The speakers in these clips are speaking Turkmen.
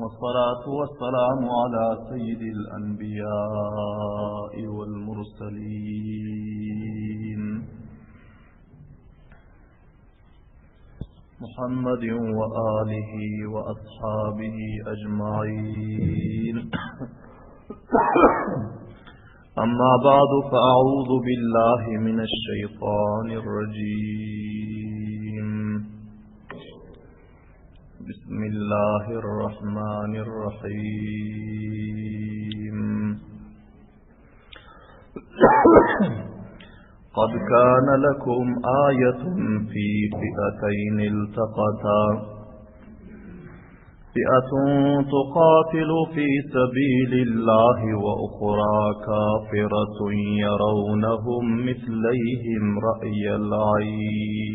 والصلاة والسلام على سيد الأنبياء والمرسلين محمد وآله وأصحابه أجمعين أما بعد فأعوذ بالله من الشيطان الرجيم بسم الله الرحمن الرحيم قد كان لكم آية في فئتين التقتا فئة تقاتل في سبيل الله وأخرى كافرة يرونهم مثليهم رأي العين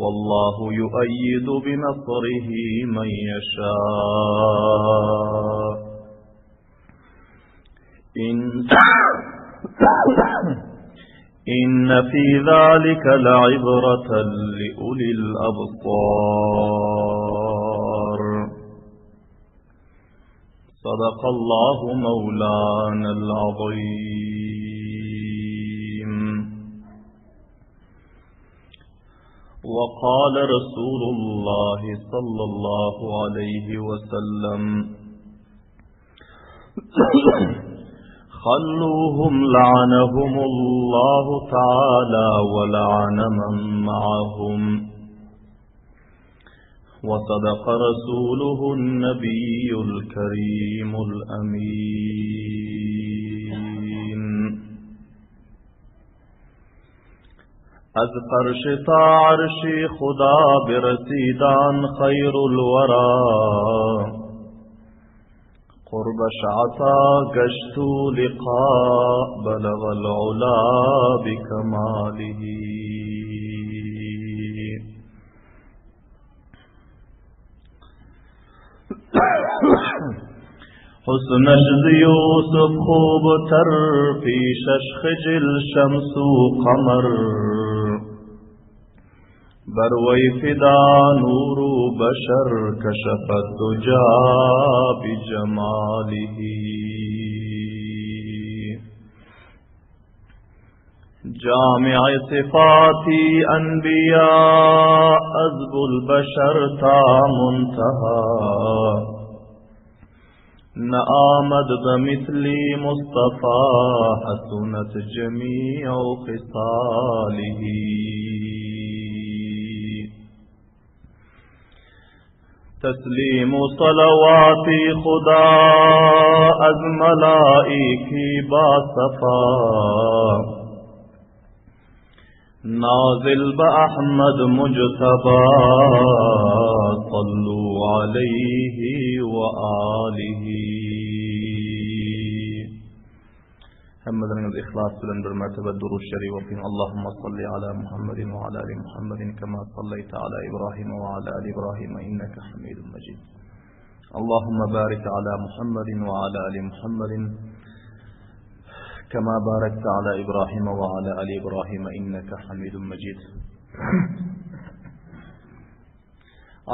والله يؤيد بنصره من يشاء إن إن في ذلك لعبرة لأولي الأبصار صدق الله مولانا العظيم وقال رسول الله صلى الله عليه وسلم خلوهم لعنهم الله تعالى ولعن من معهم وصدق رسوله النبي الكريم الأمين از فرش تا عرش خدا برسیدان خیر الورا قربش عطا گشت لقاء بلغ العلا بكماله حسنش یوسف خوب تر پیشش خجل شمس و قمر بروي فدا نور بشر كشف الدجى بجماله جامع صفات أنبياء أزب البشر تا منتهى نآمد بمثل مصطفى حسنت جميع خصاله تسلیم صلوات خدا از ملائکی با صفا نازل با احمد مجتبا صلو علیه و آله Hemmeleriňiz yhlas bilen bir mertebe Durud Şerif okyň. Allahumma salli ala Muhammedin we ala ali Muhammedin kema sallaýta ala Ibrahim we ala ali Ibrahim inneke Hamidun Mejid. Allahumma barik ala Muhammedin we ala ali Muhammedin kema barakta ala Ibrahim we ala ali Ibrahim inneke Hamidun Mejid.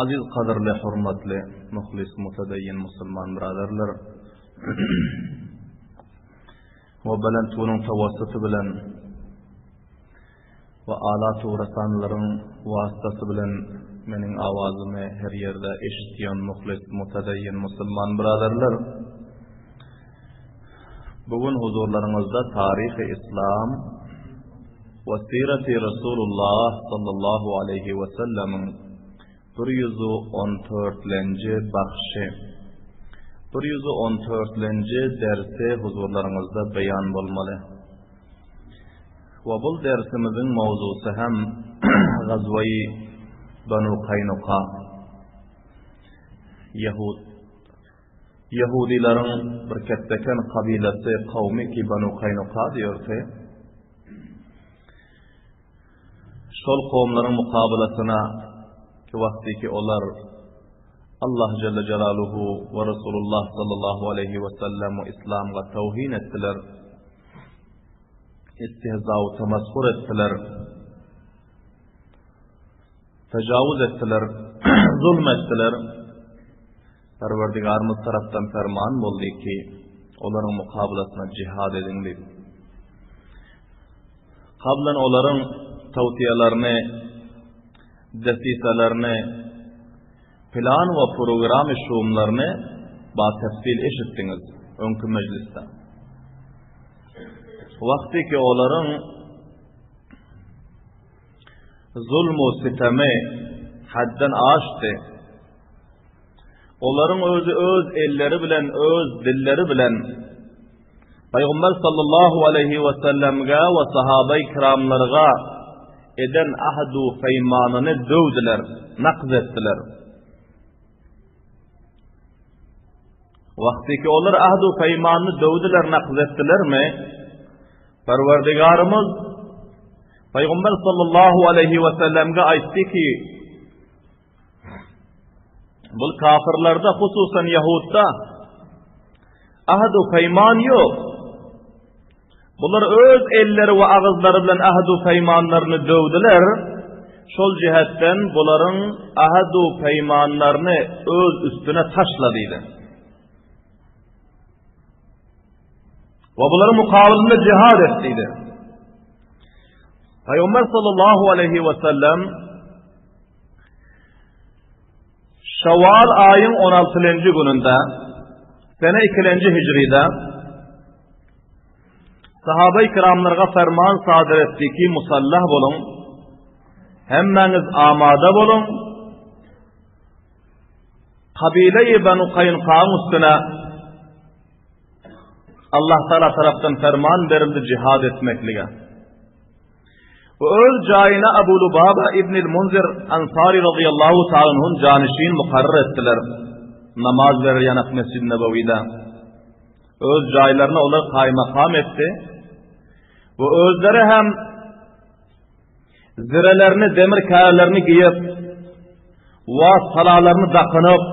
Aziz gadyrly hormatly muhlis mutadayyin musulman byraderler we belent günüň tawassuty bilen we ala tugrasanlaryň wasytasy bilen meniň awazymy her ýerde eşitýän muhlis mutadayyin musulman byraderler bu gün huzurlaryňyzda taryhy islam we Sireti Resulullah sallallahu aleýhi we sellemiň 114-lenji bagşy, 114-lenji dersi huzurlaryňyzda beýan bolmaly. We bul dersimiziň mowzusy hem Gazwaýy Banu Kaýnuka, Ýehud Ýehudylaryň bir ketdeken kabylasy, kowmy ki Banu Kaýnuka diýerdi. Şol kowumlaryň mukabalasyna ki wagty ki olar Allah jelle jelaluhu we Resulullah sallallahu aleýhi we sellem we islamga tawhin etdiler, istihza we tamaskur etdiler. Tejawuz etdiler, zulm etdiler. Perwerdigarymyz tarapdan ferman boldy ki, olaryň mukabylasyna jihad ediň diýip. Kablan olaryň tawsiýalaryny, desiselerini, plan we programy şumlaryny ba tefsil eşitdiňiz öňki mejlisde. Wagty ki olaryň Zulm-u sitemi haddan aşdy. Olaryň özi öz elleri bilen, öz dilleri bilen Pygamber sallallahu aleýhi we sellemge we sahabeý kiramlarga eden ahd-u peýmanyny döwdüler, nakz etdiler. Wagty ki olar ahd-u peýmanyny döwdüler, nakz etdilermi? Perwerdigarymyz Pygamber sallallahu aleýhi we sellemge aýtdy ki, Bu kafirlerde hususan Ýahudda ahd-u peýman ýok. Bular öz elleri we agyzlary bilen ahd-u peýmanlaryny döwdüler. Şol jihetden bularyň ahd-u peýmanlaryny öz üstüne taşla diýdi. We bularyň mukabylynda jihad et diýdi. Pygamber sallallahu aleyhi we sellem Şawal aýyň 16-njy gününde sene 2-nji hijride Sahaba-i kiramlarga ferman sadyr etdi ki, musallah boluň, hemmäňiz amada boluň, kabile-i Banu Kaýnkaň üstüne Allah Taala tarapdan ferman berildi jihad etmeklige. We öz jaýyna Abu Lubaba ibnil Munzir Ansary razyýallahu taala anhun janişin mukarrar etdiler. Namaz berer ýanak Mesjid-i Nebewide. Öz jaýlaryna olar kaýmakam etdi. We özleri hem zirelerini, demir kärelerini giýip, we salalaryny dakynyp,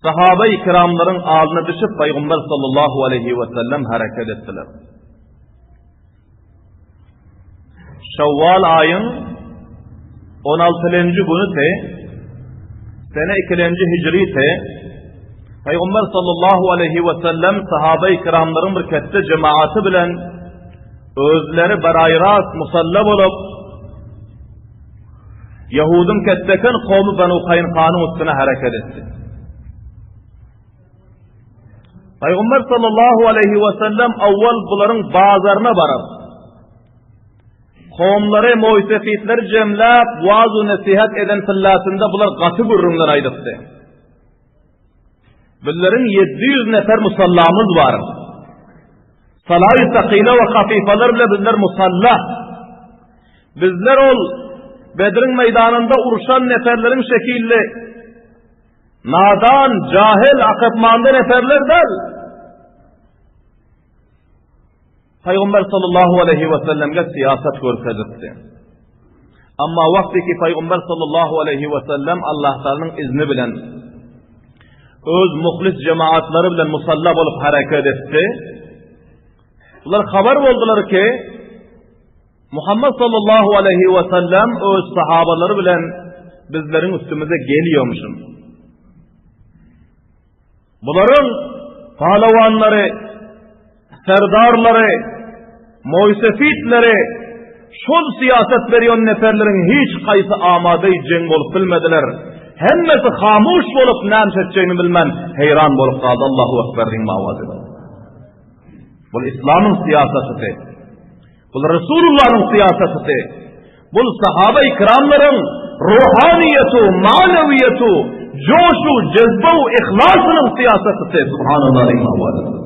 Sahaba-i kiramlaryň alyna düşüp Pygamber sallallahu aleýhi we sellem hereket etdiler. Şawwal aýyň 16-njy güni te sene 2-nji hijri te Pygamber sallallahu aleýhi we sellem sahaba-i kiramlaryň bir ketde jemaaty bilen özleri baraýras musalla bolup Ýahudyň ketdeken kowmy Banu Kaýnkanyň üstüne hereket etdi. Pygamber sallallahu aleyhi we sellem awwal bularyň bazaryna baryp, kowumlary, moýsefitleri jemläp, waaz we nesihat eden tyllasynda bular gaty gürrüňler aýdypdy. Bizleriň 700 nefer musallamyz bar. Salaý sakile we hafyfalar bile bizler musalla. Bizler ol Bedriň meýdanynda urşan neferleriň şekilli nadan, jahil, akypmanda neferler däl. Pygamber sallallahu aleyhi ve sellemge syýasat görkezipdi. Amma wagty ki Pygamber sallallahu aleyhi ve sellem Allah Taalanyň izni bilen öz muhlis jemaatlary bilen musalla bolup hereket etdi. Bular habar boldular ki Muhammed sallallahu aleyhi ve sellem öz sahabalary bilen bizleriň üstümize geliyormuşum. Bularyň palawanlary, serdarlary, moýsefitleri, şol syýasat berýän neferleriň hiç haýsy amada jeň bolup bilmediler. Hemmesi hamuş bolup näme etjegini bilmän heýran bolup galdy. Allahu ekber diýip awaz edip. Bu islamyň syýasatydy. Bu Resulullah'yň syýasatydy. Bu sahaba-i kiramlaryň ruhaniýeti, manawiýeti, joşu, jezbu, ihlasynyň syýasatydy. Subhanallah diýip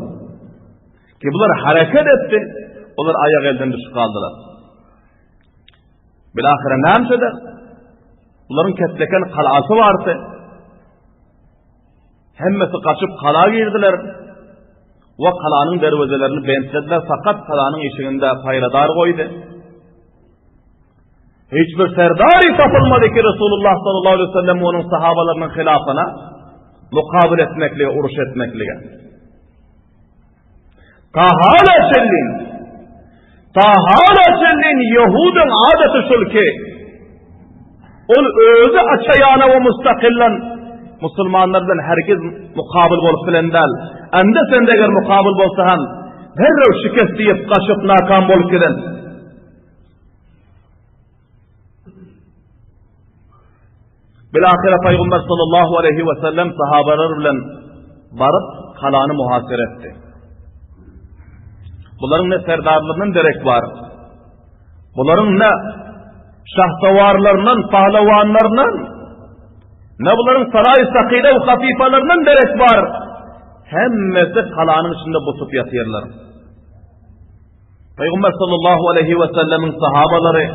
Ki bular hareket etdi, olar aýak elden düşüp galdylar. Bilahire näme eder? Bularyň ketleken kalasy bardy. Hemmesi gaçyp gala girdiler we galanyň derwezelerini bentlediler, fakat galanyň işiginde paýradar goýdy. Hiç bir serdary tapylmady ki Resulullah sallallahu aleyhi ve sellem onuň sahabalarynyň hilafyna mukabil etmeklige, uruş etmeklige. Ta hala çenli, ta hala çenli Ýehudyň adaty şul ki, Ol özi açaýana we mustakillen musulmanlar bilen hergiz mukabyl bolup bilen däl. Ende-sende eger mukabyl bolsa hem derrew şikest diýip gaçyp nakam bolup giden. Bilahyra Pygamber sallallahu aleyhi we sellem sahabalar bilen baryp kalany muhasere etdi. Bularyň ne serdarlaryndan derek bar. Bularyň ne şahsawarlaryndan, pahlawanlaryndan, ne bularyň saraý sakile we hafifalaryndan derek bar. Hemmesi kalanyň içinde busup ýatyrlar. Pygamber sallallahu aleyhi we sellemiň sahabalary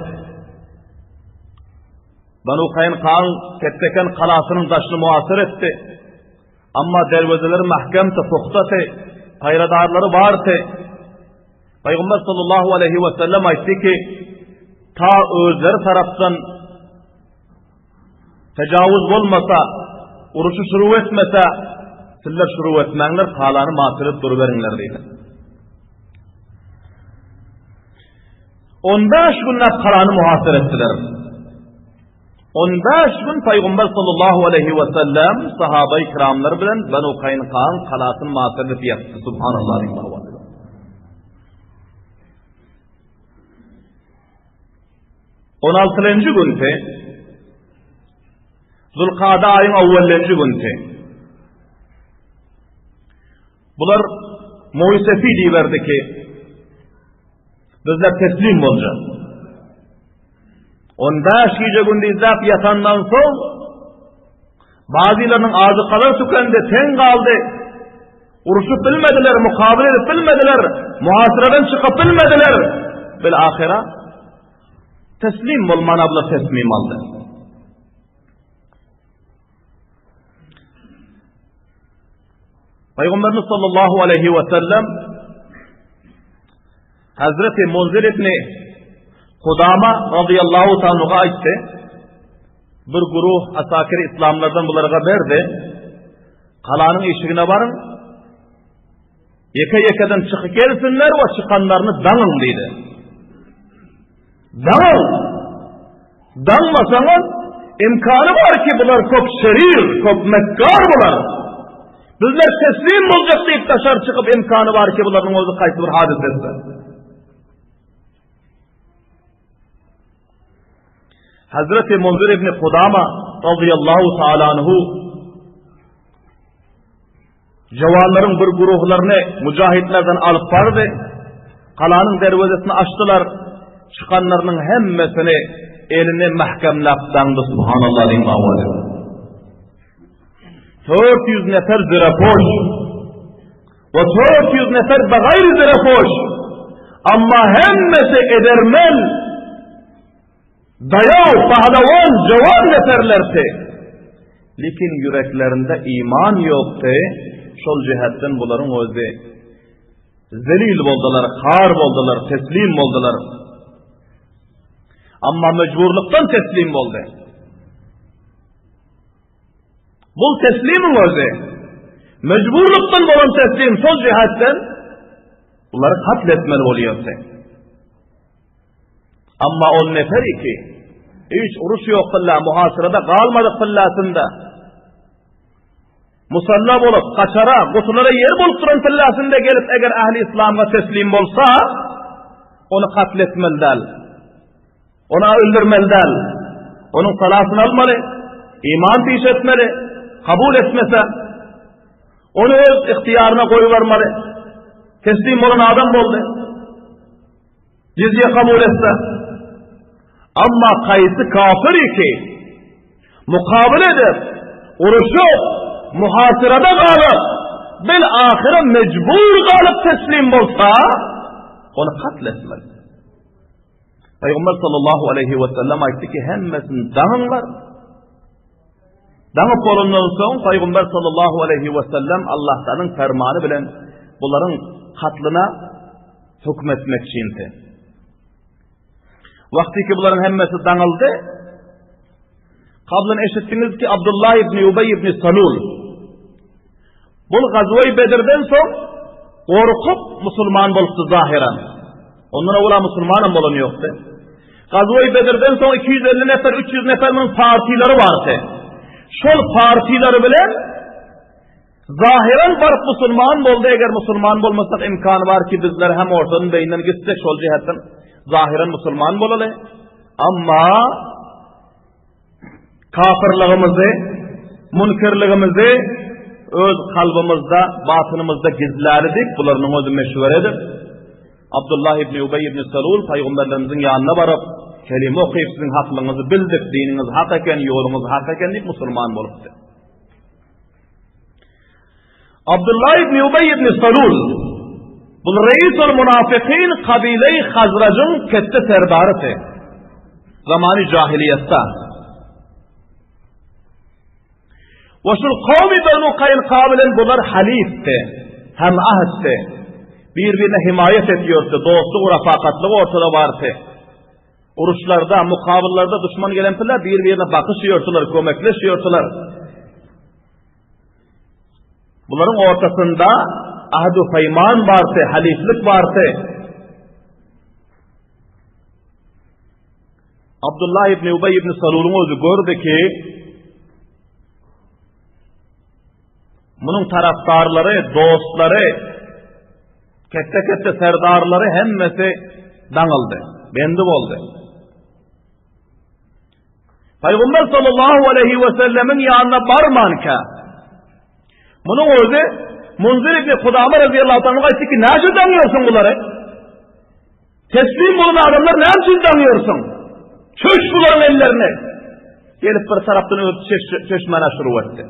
Banu Kaýnkaň Ketbeken galasynyň daşyny muasyr etdi. Amma derwezeleri mähkemdi, pugtady, paýradarlary bardy. Pygamber sallallahu aleyhi we sellem aýtdy ki, ta özleri tarapdan tejawuz bolmasa, uruşy şuru etmese, sizler şuru etmäňler, galany masyr edip duruberiňler diýdi. 15 günläp galany muhasara etdiler. 15 gün Pygamber sallallahu aleyhi we sellem sahaba-i kiramlar bilen Banu Kaýnkaň galasyny muhasara edip ýatdy. Subhanallah. 16-njy günte Zulkada aýyň awwalynjy günte Bular Moýsefi diýiberdi ki, bizler teslim boljak. 15 gije gündizläp ýatandan soň, bazylarynyň azykalary tükendi, teň galdy. Uruşyp bilmediler, mukabyl edip bilmediler, muhasyradan çykyp bilmediler. Bil ahyra teslim bolmana bular teslim aldy. Pygamberimiz sallallahu aleyhi ve sellem Hazreti Munzir ibn Kudama radıyallahu ta'ala aýtdy. Bir guruh asakir islamlardan bularga berdi. Galanyň işigine baryň. Ýeke-ýekeden çykyp gelsinler we çykanlaryny daňyň diýdi. Daňyň! Daňmasaňyz, imkany bar ki, bular köp şerir, köp mekkar bular. Bizler teslim boljak diýip daşary çykyp imkany bar ki, bularyň özi haýsy bir hadys etse. Hazreti Munzir ibn Kudama radıyallahu ta'ala anhu Jawanlaryň bir guruhlaryny mujahitlerden alyp bardy. Galanyň derwezesini açdylar. Çykanlarynyň hemmesini elini mähkemläp daňdy. Subhanallah diýip awazy. 400 nefer zirepoş we 400 nefer begaýr zirepoş. Amma hemmesi edermen, Daýaw, pahlawan, jowan neferlerdi. Lekin ýüreklerinde iman ýokdy, şol jähetden bularyň özi zelil boldular, har boldular, teslim boldular. Amma mejburlykdan teslim boldy. Bul teslimiň özi mejburlykdan bolan teslim şol jähetden bulary katl etmeli bolýardy. Amma ol nefer ki, hiç uruş ýok pylla, muhasyrada galmadyk pyllasynda. Musalla bolup, gaçara, gutulara ýer bolup duran pyllasynda gelip, eger ähli islamga teslim bolsa, ony katl etmeli däl. Ony öldürmeli däl. Onuň salasyny almaly, iman piş etmeli, kabul etmese, ony öz ygtyýaryna goýbermeli. Teslim bolan adam boldy. Jizýe kabul etse, amma kaýsy kafir ki, mukabyl edip, uruşyp, muhasyrada galyp, bil ahyra mejbur galyp teslim bolsa, ony katl etmeli. Peygamber sallallahu aleyhi ve sellem aýtdy ki, hemmesini daňyňlar. Daňyp bolandan soň Pygamber sallallahu aleýhi we sellem Allahtanyň fermany bilen bularyň katlyna höküm etmekçindi. Wagty ki bularyň hemmesi daňyldy, Kablan eşitdiňiz ki Abdullah ibn Ubey ibn Salul Bul gazway Bedirden soň gorkup musulman bolupdy zahyran. Ondan owala musulmanam bolan ýokdy. Gazwa-i Bedirden soň 250 nefer, 300 nefer munuň partilary bardy. Şol partilary bilen zahyran baryp musulman boldy, eger musulman bolmasak imkany bar ki bizler hem ortadan beýinden gitsek şol jihetden zahyran musulman bolaly. Amma Kafyrlygymyzy, münkirligimizi öz kalbymyzda, batynymyzda gizläli diýip, bularynyň özi meşwere edip, Abdullah ibn Ubeý ibn Salul pygamberlerimiziň ýanyna baryp, kelime okyp, siziň haklygyňyzy bildik, diniňiz hak eken, ýoluňyz hak eken diýip musulman bolupdy. Abdullah ibn Ubeý ibn Salul bu reis-ul munafikin kabile-i Hazrajyň ketde serdarysy. Zamany jahiliýetde. We şul kowmy Benu Kaýnka bilen bular halifdi, hem ahddi. Bir-birine himaýat etýärdi, dostluk, rafakatlyk ortada bardy. Uruşlarda, mukabyllarda duşman gelen pille bir-birine bakyşýardylar, kömekleşýärdiler. Bularyň ortasynda ahdu peýman bardy, haliflik bardy. Abdullah ibn Ubay ibn Salulyň özi gördi ki, munuň tarapdarlary, dostlary, ketde-ketde serdarlary hemmesi daňyldy, bendi boldy. Pygamber sallallahu aleyhi ve sellemiň ýanyna barmanka, munuň özi Munzir ibn Kudama radiyallahu anhu aýtdy ki, näçe daňýarsyň bulary? Teslim bolan adamlar näme üçin daňýarsyň? Çöş bularyň ellerini. Gelip bir tarapdan öz çeşmäni aşyryp etdi.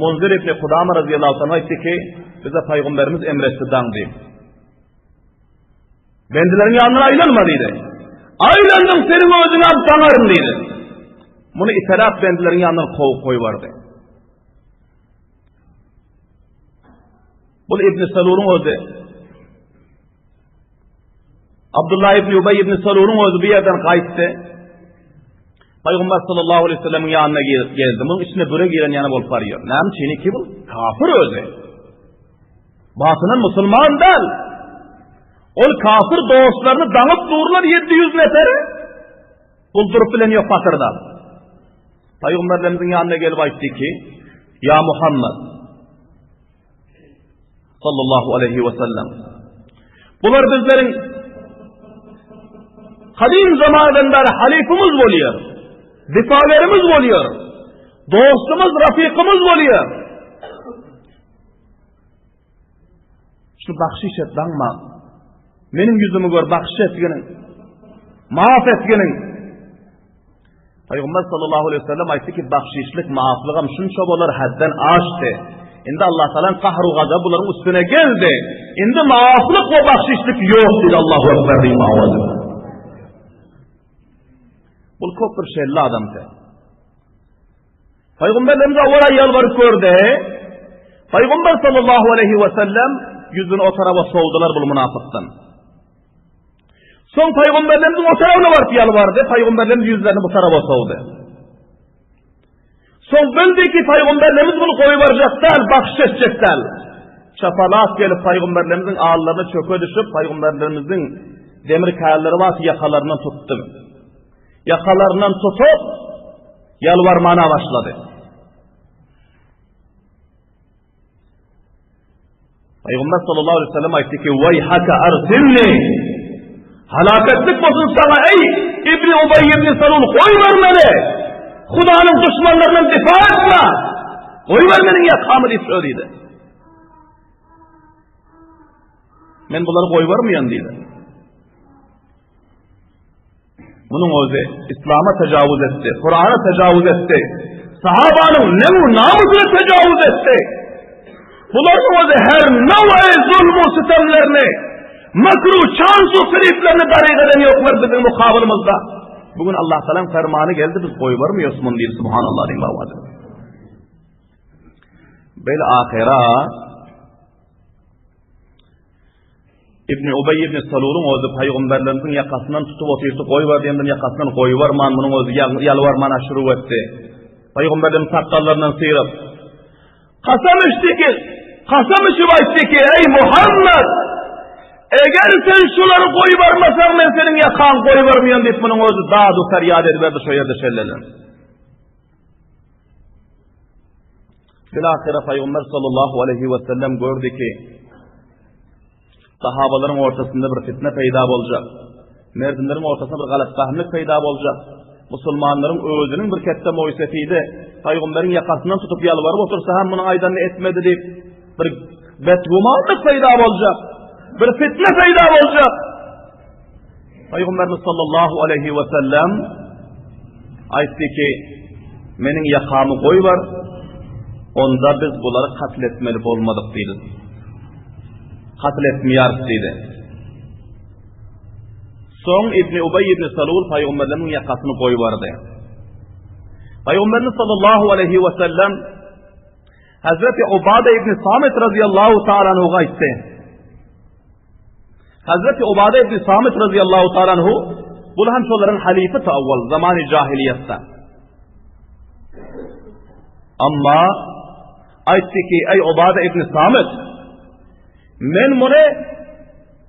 Munzir ibn Kudama radiyallahu anhu aýtdy ki, bize pygamberimiz emretdi daň diýip. Bendileriň ýanyndan aýlanma diýdi. Aýlandyň seniň özüňi alyp daňaryn diýdi. Muny iteläp bendileriň ýanyndan kowup goýbardy. Bu Ibn Saluryň özi. Abdullah ibn Ubay ibn Saluryň özi bu ýerden gaýtdy. Pygamber sallallahu aleyhi ve sellemiň ýanyna geldi. Munuň içine büre giren ýany bolup barýar. Näme üçin ki bu? Kafir özi. Batynan musulman däl. Ol kafir dostlaryny daňyp durlar 700 neferi. Bul durup bilen ýok batyrda. Pygamberlerimizin ýanyna gelip aýtdy ki, Ya Muhammed sallallahu aleyhi ve sellem. Bular bizleriň kadim zamandan beri halifimiz bolýar. Difagerimiz bolýar. Dostumuz, rafikimiz bolýar. Şu bahşiş et daňma. Meniň ýüzümi gör bahşiş etginiň. Maaf etginiň. Peygamber sallallahu aleyhi ve sellem aýtdy ki, bahşişlik, maaflygam şunça bolar, hadden aşdy. Indi Allah talan kahru gazap bularyň üstüne geldi. Indi maaflyk we bahşişlik ýok diýdi Allahu ekber diýip awazy. Bul köp bir şelli adamdy. Pygamberlerimiz owala ýalbaryp gördi. Pygamber sallallahu aleyhi we sellem ýüzüni o tarapa sowdular bu münafykdan. Soň pygamberlerimiz o tarapyna baryp ýalbardy. Pygamberlerimiz ýüzlerini bu tarapa sowdy. Soň bildi ki pygamberlerimiz bunu goýbarjak däl, bahşiş etjek däl. Çapalap gelip pygamberlerimiziň allaryna çöke düşüp pygamberlerimiziň demir kärleri bar ýakalaryndan tutdy. Ýakalaryndan tutup, ýalbarmana başlady. Pygamber sallallahu aleyhi ve sellem aýtdy ki, "Waý haka arsilni." Halakatlyk bolsun sana ey İbni Ubay ibn Salul goýber meni. Hudanyň düşmanlaryndan difa etme. Goýber meniň ýakamy diýip söyledi. Men bulary goýbermeýän diýdi. Munuň özi Islama tejawüz etdi, Kurana tejawüz etdi. Sahabanyň nebu namysyna tejawüz etdi. Bularyň özi her noway zulmu sitemlerini, makru çansu firiplerini daryk eden ýoklar biziň mukabylymyzda. Bugün Allah Taala'nın fermany geldi, biz goýbermeýäris muny diýip subhanallah diýip bawady. Bel ahyra Ibn Ubeý ibn Salulyň özi pygamberlerimiziň ýakasyndan tutup otyrdy, goýber diýenden ýakasyndan goýberman, munuň özi ýalbarman aşyryp etdi. Pygamberlerimiz sakgallaryndan syryp, kasam içdi ki, kasam içip aýtdy ki, eý Muhammed! Eger sen şulary goýbarmasaň, men seniň ýakaňy goýbarmaýan diýip, munuň özi dadu perýat ediberdi şo ýerde şellelen. Bilahyra Pygamber sallallahu aleyhi we sellem gördi ki, sahabalaryň ortasynda bir fitne peýda boljak. Merdimleriň ortasynda bir galatpahymlyk peýda boljak. Musulmanlaryň özüniň bir ketde moýsefidi Pygamberiň ýakasyndan tutup ýalbaryp otursa hem munuň aýdanyny etmedi diýip, bir betgümanlyk peýda boljak. Bir fitne peýda boljak. Pygamberimiz sallallahu aleyhi we sellem aýtdy ki, meniň ýakamy goýber, onda biz bulary katl etmeli bolmadyk diýdi. Katl etmeýäris diýdi. Soň Ibn Ubay ibn Salul pygamberleriniň ýakasyny goýberdi. Pygamberimiz sallallahu aleyhi we sellem Hazreti Ubada ibn Samit radıyallahu ta'ala anhu aýtdy. Hazreti Ubada ibn Samit radıyallahu ta'ala anhu bul hem şolaryň halifi awwal zamany jahiliýetde. Amma aýtdy ki, ey Ubada ibn Samit, men muny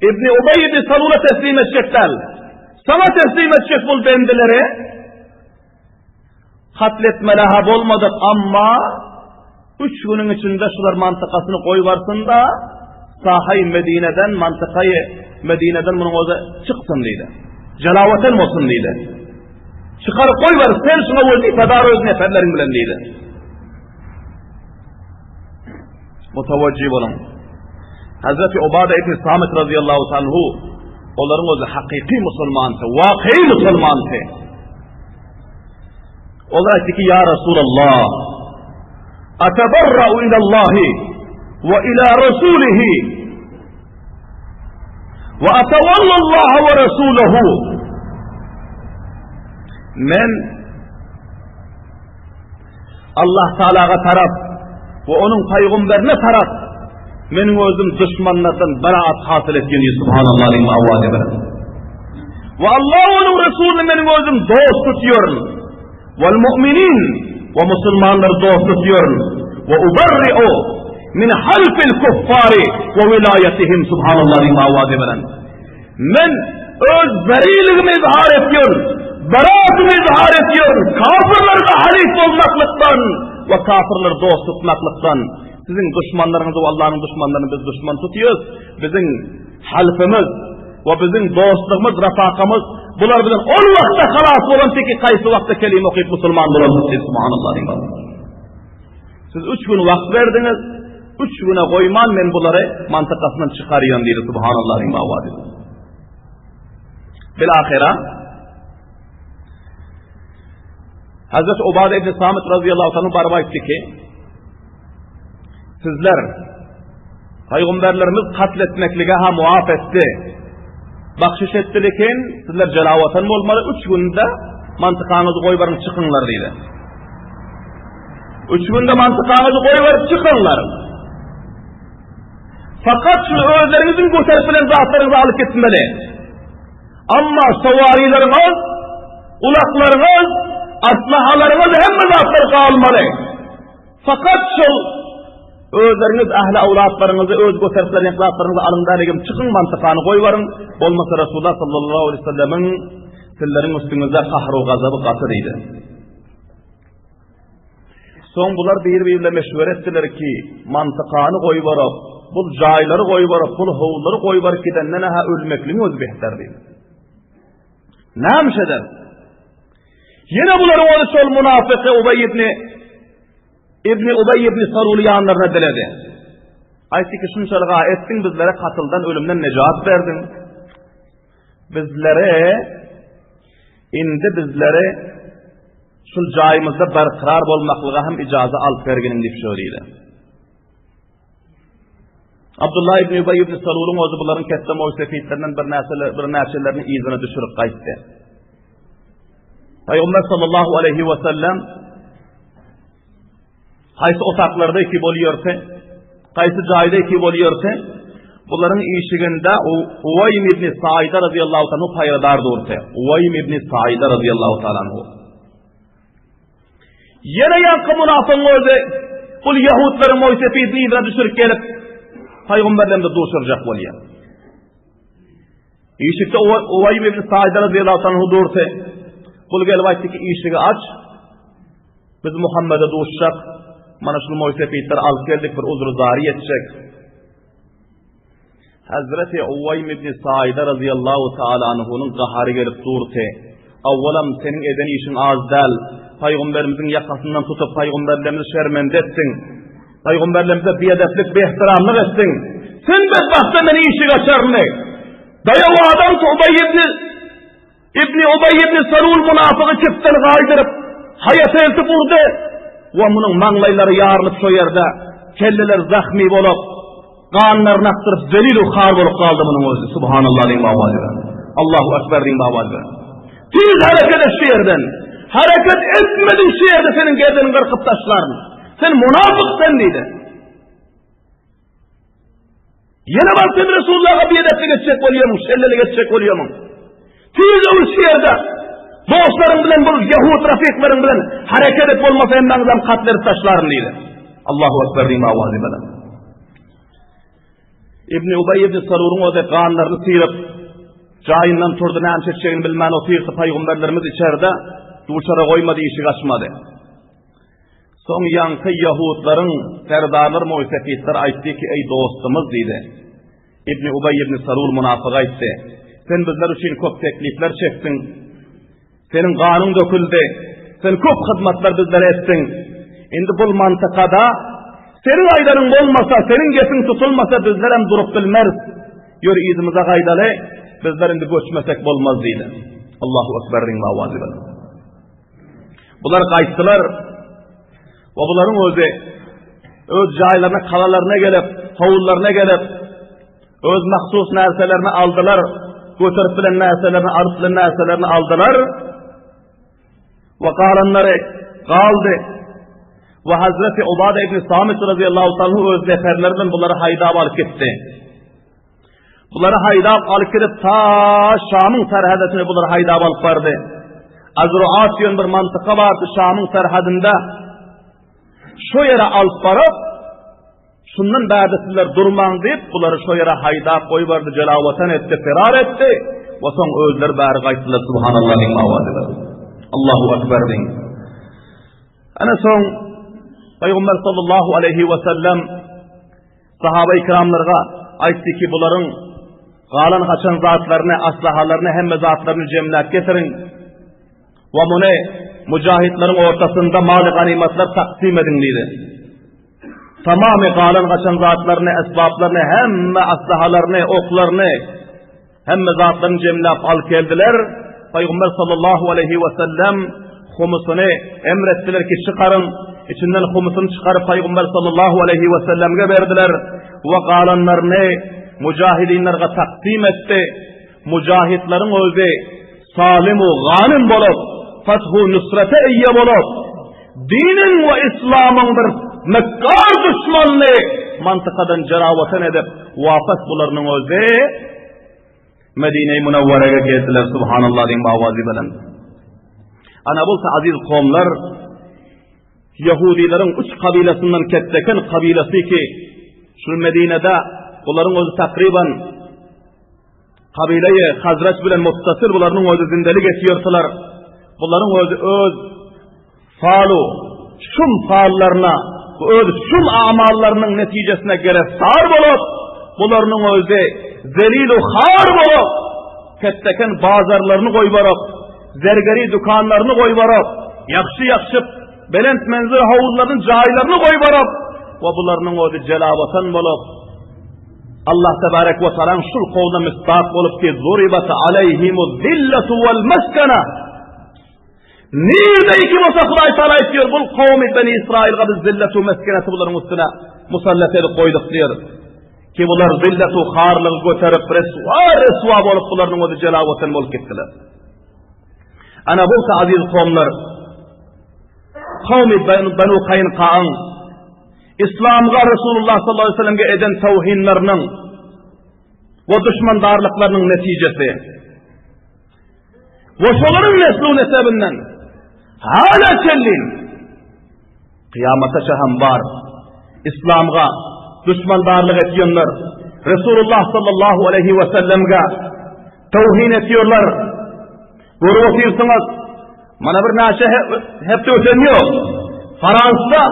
Ibn Ubay ibn Salula teslim etjek däl. Sana teslim etjek bul bendileri Katletmeli-hä bolmadyk, amma üç günüň içinde şular mantykasyny goýbarsyn-da, sahaý Medineden, mantykaýy Medineden munuň özi çyksyn diýdi. Jalawatan bolsun diýdi. Çykaryp goýber, sen şuňa wezipedar öz neferleriň bilen diýdi. Mutawajjih boluň. Hazreti Ubada ibn Samit radıyallahu anhu olaryň özi hakyky musulmandy, waky musulmandy. Olar aýtdy ki, ýa Resulallah, atabarra'u ilallahi we ila rasulihi we atawallallaha we rasulahu. Men Allah Taalaga tarap we onuň pygamberine tarap meniň özüm duşmanlardan beraat hasyl etgen subhanallah diýip awaz eder. We Allah onuň Resulyny meniň özüm dost tutýaryn. Wal mu'minin we musulmanlary dost tutýaryn. We ubarri'u min halfil kuffari we wilaýatihim subhanallah diýip awaz eder. Men öz beriligimi izhar etýärin, beratymy izhar etýärin, kafirlerge halyf bolmaklykdan we kafirleri dost tutmaklykdan. Siziň duşmanlaryňyzy we Allanyň duşmanlaryny biz duşman tutýarys. Biziň halfymyz we biziň dostlugymyz, rafakamyz bular bilen ol wagtda halas bolan teki kaýsy wagtda kelime okyp musulman bolan diýip subhanallah diýip. Siz üç gün wagt berdiňiz, üç güne goýman men bulary mantykasyndan çykarýan diýdi subhanallah diýip awaz edip. Bil ahira Hazreti Ubade ibn Samit radıyallahu anhu baryp aýtdy ki, sizler Pygamberlerimiz katl etmeklige ha muaf etdi. Bakşyş etdi lekin sizler jelawatan bolmaly üç günde mantykaňyzy goýbaryň çykyňlar diýdi. Üç günde mantykaňyzy goýbaryp çykyňlar. Fakat şu özleriňiziň göterip bilen zatlaryňyzy alyp gitmeli. Amma sowarileriňiz, ulaklaryňyz, aslahalaryňyz hemme zatlar galmaly. Fakat şol özleriňiz ähli awlatlaryňyzy öz göterip bilen zatlaryňyzy alyň däligim çykyň mantykany goýbaryň. Bolmasa Resulullah sallallahu aleyhi ve sellemiň sizleriň üstüňizde kahru gazaby gaty diýdi. Soň bular bir-biri bilen meşwere etdiler ki, mantykany goýbaryp, bul jaýlary goýbaryp, bul howlary goýbaryp gidenden-hä ölmekligiň özi behter diýdi. Näme iş eder? Ýene bularyň özi şol munafyky Ubeý ibn Ibn Ubeý ibn Saluly ýanlaryna diledi. Aýtdy ki, şunçalyga etdiň bizlere katyldan, ölümden nejat berdiň. Bizlere indi bizlere şul jaýymyzda berkarar bolmaklyga hem ijaza alyp berginiň diýip şöyle diýdi. Abdullah ibn Ubay ibn Salulyň özi bularyň ketde moýsefitlerinden bir näçeler bir näçelerini yzyna düşürip gaýtdy. Peygamber sallallahu aleyhi ve sellem haýsy otaklarda ki bolýarsa, haýsy jaýda ki bolýarsa, bularyň işiginde Uwaým ibn Saida radıyallahu anhu paýradar dursa. Uwaým ibn Saida radıyallahu ta'ala anhu. Ýene ýaňky munafygyň özi bul ýahudlaryň moýsefidini yzyna düşürip gelip, pygamberlerimize duşurjak bolýar. Işikde Uwaým ibn Saýda razyýallahu anhu durdy. Bul gelip aýtdy ki, işigi aç. Biz Muhammede duşjak. Mana şul moýsepitleri alyp geldik, bir uzry zary ýetjek. Hazreti Uwaým ibn Saýda razyýallahu taala anhunyň gahary gelip durdy. Awwalam seniň eden işiň az däl. Paýgamberimiziň ýakasyndan tutup paýgamberlerimizi şermende etdiň. Pygamberlerimize biedeplik, biehtiramlyk etdiň. Sen bedbagtda meni işik açarmy? Daýaw adam Ubaý ibn Ibni Ubaý ibn Salul munafygy çepden gaýdyryp, haýata eltip urdy. We munuň maňlaýlary ýarylyp şo ýerde, kelleleri zahmi bolup, ganlaryny akdyryp zelil har bolup galdy munuň özi. Subhanallah diýiň babalylar. Allahu ekber diýiň babalylar. Tiz hereket et şu ýerden. Hereket etmediň şu ýerde seniň gerdeniňi gyrkyp taşlaryn. Sen munafyk sen diýdi. Ýene bar sen Resulullah'a biedeplik etjek bolýarmyň, şellelik etjek bolýarmyň? Tiz öwür şu ýerde. Dostlaryň bilen bul ýahud rafiklaryň bilen hereket et bolmasa hemmäňizem katl edip taşlaryn diýdi. Allahu ekber diýme awazy bilen. Ibn Ubay ibn Saluryň özi ganlaryny syryp, jaýyndan turdy, näme çekjegini bilmän otyrdy, paýgamberlerimiz içerde duşara goýmady, işik açmady. Soň ýaňky ýahudlaryň serdarlary moýsepitler aýtdy ki, eý dostumyz diýdi. Ibn Ubay ibn Salul munafyk aýtdy. Sen bizler üçin köp teklipler çekdiň. Seniň ganyň döküldi. Sen köp hyzmatlar bizlere etdiň. Indi bul mantykada seniň aýdanyň bolmasa, seniň gepiň tutulmasa bizlerem durup bilmeris. Ýör yzymyza gaýdaly, bizler indi göçmesek bolmaz diýdi. Allahu ekber diýiň awazy bilen. Bular gaýtdylar. We bularyň özi öz jaýlaryna, kalalaryna gelip, howlularına gelip, öz mahsus närselerini aldylar, göterip bilen närselerini, alyp bilen närselerini aldylar. We galanlary galdy. We Hazreti Ubada ibn Samit radıyallahu anhu öz neferleri bilen bulary haýdap alyp gitdi. Bulary haýdap alyp gidip ta Şamyň serhedine bulary haýdap alyp bardy. Azruat diýen bir mantyka bardy Şamyň serhedinde. Şo ýere alyp baryp, şundan bärde sizler durmaň diýip, bulary şo ýere haýdap goýberdi, jelawatan etdi, ferar etdi. We soň özleri bäri gaýtdylar, subhanallah diýip awazy berdi. Allahu akbar diýip. Ana soň Peygamber sallallahu aleyhi ve sellem Sahaba-i kiramlarga aýtdy ki, bularyň galan gaçan zatlaryny, aslahalaryny, hemme zatlaryny jemläp getiriň. We muny mujahidleriň ortasynda maly ganymatlar taksim ediň diýdi. Tamamy galan gaçan zatlaryny, esbaplaryny, hemme aslahalaryny, oklaryny, Hemme zatlaryny jemläp alyp geldiler. Pygamber sallallahu aleýhi we sellem humusyny emr etdiler ki, çykaryň. Içinden humusyny çykaryp Pygamber sallallahu aleýhi we sellemge berdiler we galanlaryny mujahidinlerge takdim etdi. Mujahidleriň özi salim we ganym bolup, fathu nusrete eýe bolup, diniň we islamyň bir mekkar düşmanyny mantykadan jerawatan edip, wapas bularynyň özi Medine-i Münewwerege geldiler, subhanallah diýiň awazy bilen. Ana bolsa aziz kowumlar, Ýahudileriň üç kabilasyndan Ketteken kabilasy ki, şu Medinede bularyň özi takryban kabileýi Hazraç bilen muttasyl bularyň özi zindelik etýärdiler. Bularyň özi öz Falu, şum fallaryna we öz şum amallarynyň netijesine gereftar bolup, bularynyň özi zelil-u har bolup, ketdeken bazarlaryny goýbaryp, zergeri dükanlaryny goýbaryp, ýagşy-ýagşy belent menzil howuzlaryny, jaýlaryny goýbaryp we bularynyň özi jelawatan bolup, Allah tebarek we taalaň şul kowluna misdak bolup ki, zuribat aleyhimu zilletu wal meskene. Nirde iki bolsa Hudaý Taala aýtýar, bul kowmy Beni Israilga biz zilletu meskeneti bularyň üstüne musallat edip goýduk diýer. Ki bular zilletu harlygy göterip reswa reswa bolup bularyň özi jelawatan bolup gitdiler. Ana bu aziz kowumlar kowmy Benu Kaýnkaň Islamga Resulullah sallallahu aleyhi ve sellemge eden tawhinleriniň we düşmandarlyklarynyň netijesi. We şolaryň neslu nesebinden hala çenli kyýamata hem bar. Islamga düşmandarlyk etýänler Resulullah sallallahu aleyhi ve sellemge. tawhin etýärler. Görüp otyrsyňyz, mana bir näçe hepde öten ýok. Fransda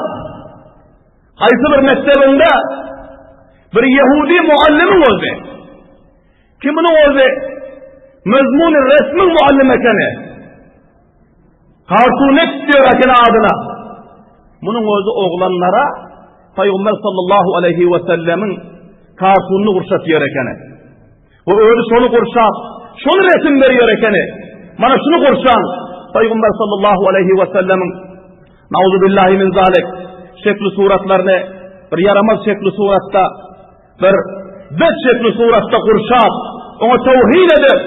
haýsy bir mekdebinde bir ýehudi muallimi boldy. Kim munuň özi? Mezmuny resmiň muallimi ekeni. Kartunek diýer ekeni adyna. Munuň özi oglanlara Pygamber sallallahu aleyhi we sellemiň kartunyny gurşatýar ekeni. We özi şony gurşap, şony resim berýär ekeni. Mana şuny gurşan Pygamber sallallahu aleyhi we sellemiň Nauzu billahi min zalik şekli suratlaryny bir ýaramaz şekli suratda Bir bet şekli suratda gurşap, oňa tawhin edip,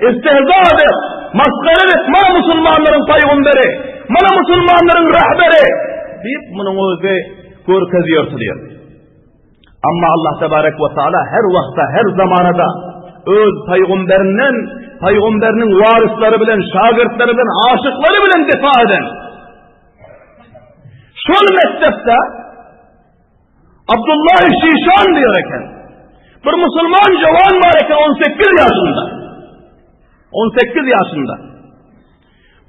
istehza edip, masgara edip, mana musulmanlaryň paýgamberi, mana musulmanlaryň rehberi diýip, munuň özi görkezýär diýýär. Amma Allah tebarek we taala her wagtda, her zamanada öz paýgamberinden, paýgamberiniň waryslary bilen, şagirtleri bilen, aşyklary bilen defa eden. Şol mekdepde Abdullah Şişan diýer eken. Bir musulman jawan bar eken 18 ýaşynda. 18 ýaşynda.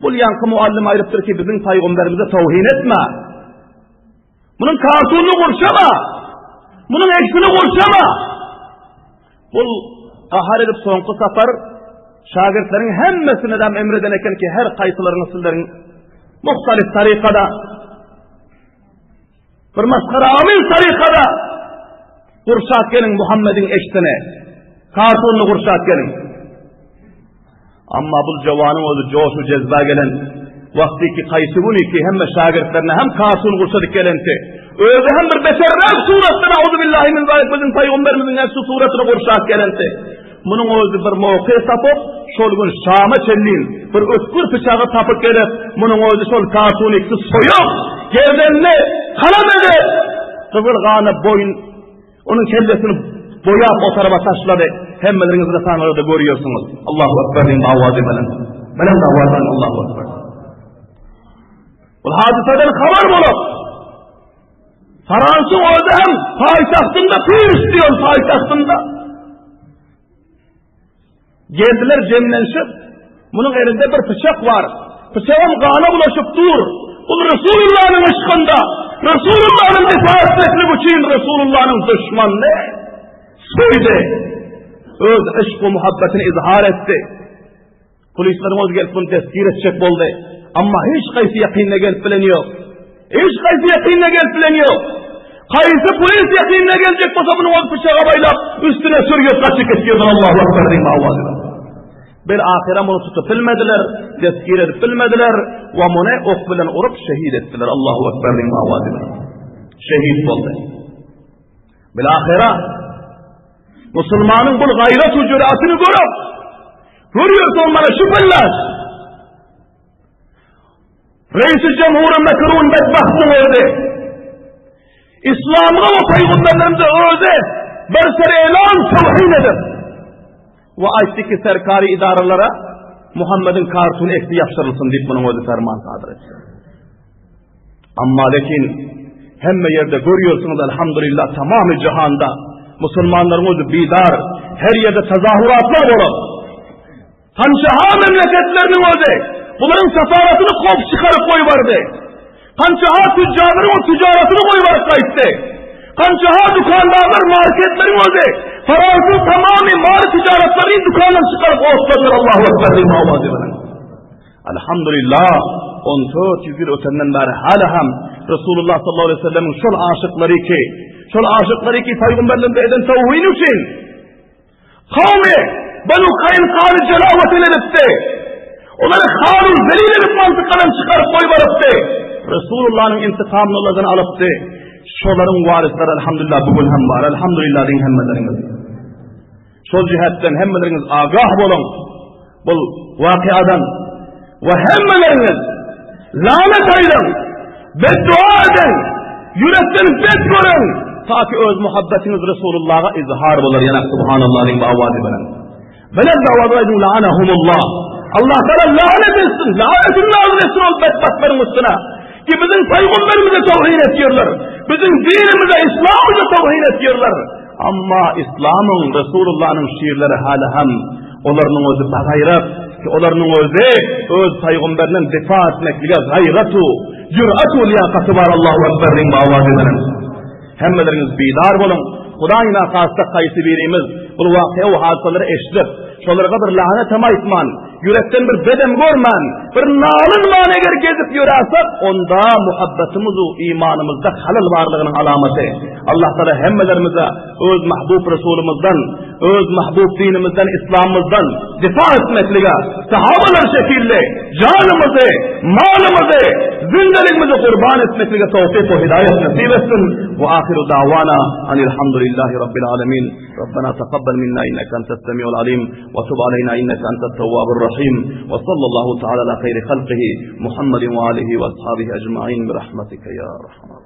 Bul ýaňky muallim aýdypdyr ki, biziň paýgamberimize tawhin etme. Munuň kartunyny gurşama. Munuň eksini gurşama. Bul gahar edip soňky sapar şagirtleriň hemmesine de emreden eken ki, her kaýsylaryňyz sizleriň muhtalif tarikada Bir masgara amyz tarykada gurşap geliň Muhammediň eşsine. Kartunyny gurşap geliň. Amma bu jawanyň özi joşu jezba gelen wagty ki kaýsy güni ki hemme şagirtlerine hem kartun gurşadyk gelenti. Özi hem bir beterräk suratda nauzu billahi min zalik biziň paýgamberimiziň şu suratyny gurşap gelenti. Munuň özi bir mowke tapyp, şol gün şama çenli bir ötgür pyçagy tapyp gelip, munuň özi şol kartunikdi soýup, gerdenini kalam edip, gyzyl gana boýun, onuň kellesini boýap o tarapa taşlady. Hemmeleriňiz resanlarda görýärsiňiz. Allahu Ekber diýen awazy bilen. Belent awazdan Allahu Ekber. Bu hadysadan habar bolup, Faransyň özi hem paýtagtynda Paris diýen paýtagtynda geldiler jemlenişip, munuň elinde bir pyçak bar. Pyçagam gana bulaşyp dur. Bu Resulullah'yň yşkynda, Resulullah'yň difa etmeklik üçin Resulullah'yň düşmanyny söýdi. Öz yşk we muhabbetini izhar etdi. Polisleriň özi gelip muny destgir etjek boldy. Amma hiç haýsy ýakynda gelip bilen ýok. Hiç haýsy ýakynda gelip bilen ýok. Haýsy polis ýakynda geljek bolsa muny ol pyçaga baýlap üstüne sürgüp gaçyp gitýär. Allahu akbar diýip awazy. Bir ahyra muny tutup bilmediler, destgir edip bilmediler we muny ok bilen urup şehit etdiler. Allahu akbar diýip awazy. Şehit boldy. Bilahyra musulmanyň bu gaýrat we jüratyny görüp, görýärsiň mana şu pellaş. Reisi Cumhur Mekrun bedbahtyň özi. İslam'a we peygamberlerimize özi bir ser elan tevhin edip we aýtdy ki serkari idaralara Muhammedin kartuny eksi ýapşyrylsyn diýip munuň özi ferman sadyr etdi. Amma lekin hemme ýerde görýärsiňiz elhamdülillah tamamy jahanda musulmanlaryň özi bidar her ýerde tazahuratlar bolup Kança memleketleriniň özi bularyň sefaratyny kop çykaryp goýbardy. Kança tüccarlaryň o ticaretini goýbaryp gaýtdy. Kança dükandarlar marketleriň özi Fransız tamamy mal ticaretlerini dükandan çykaryp otladylar Allahu Ekber diýip awazy bilen. Elhamdülillah, 1400 ýyl ötenden bäri hala hem Resulullah sallallahu aleyhi ve sellemiň şol aşyklary ki, şol aşyklary ki peygamberlerimize eden tawhini üçin kavmi Banu Kaýnkany jelawaten edipdi. Olary haru zelil edip mantykadan çykaryp goýbarypdy. Resulullah'yň intikamyny olardan alypdy. Şolaryň warisleri elhamdülillah bugün hem bar. Elhamdülillah diýin hemmeleriňiz. Şol jihetden hemmeleriňiz agah boluň. Bu wakiadan we hemmeleriňiz lanet aýdyň, beddua ediň, ýürekden bet görüň, ta ki öz muhabbetiňiz Resulullaha izhar bolar. Ýene subhanallah diýip awazy beren. Belent awazy aýdyň la'anahumullah. Allah Teala lanet etsin, lanetin nazil etsin ol bedbahtlaryň üstüne. Ki biziň peygamberimize tawhin etýärler. Biziň dinimize, İslamyza tawhin etýärler. Amma İslamyň, Resulullah'yň şiirleri hala hem. Olarynyň özi bagaýrat, ki olarynyň özi öz paýgamberinden difa etmeklige gaýratu, jüratu liýakaty bar Allahu Ekber diýip awaz edeniň. Hemmeleriňiz bidar boluň. Hudaý nakasta haýsy birimiz bul wakyýa we hadysalary eşidip, şolarga bir lanatam aýtman, ýürekden bir bedem görmän, bir nalynman eger gezip ýöräsek, onda muhabbetimiz u imanymyzda halal barlygynyň alamaty. Allah Taala hemmelerimize öz mahbub Resulymyzdan, öz mahbub dinimizden, islamymyzdan difa etmeklige, sahabalar şekilli janymyzy, malymyzy, zindeligimizi gurban etmeklige towfik we hidaýat nasip etsin. We ahiru dawana anilhamdülillahi rabbil alamin. Rabbena taqabbal minna inneke entes semiul alim we tub aleyna inneke entet tewwabur rahim. We sallallahu taala ala hayri halqihi Muhammedin we alihi we ashabihi ecmaîn bi rahmetike ya erhamer.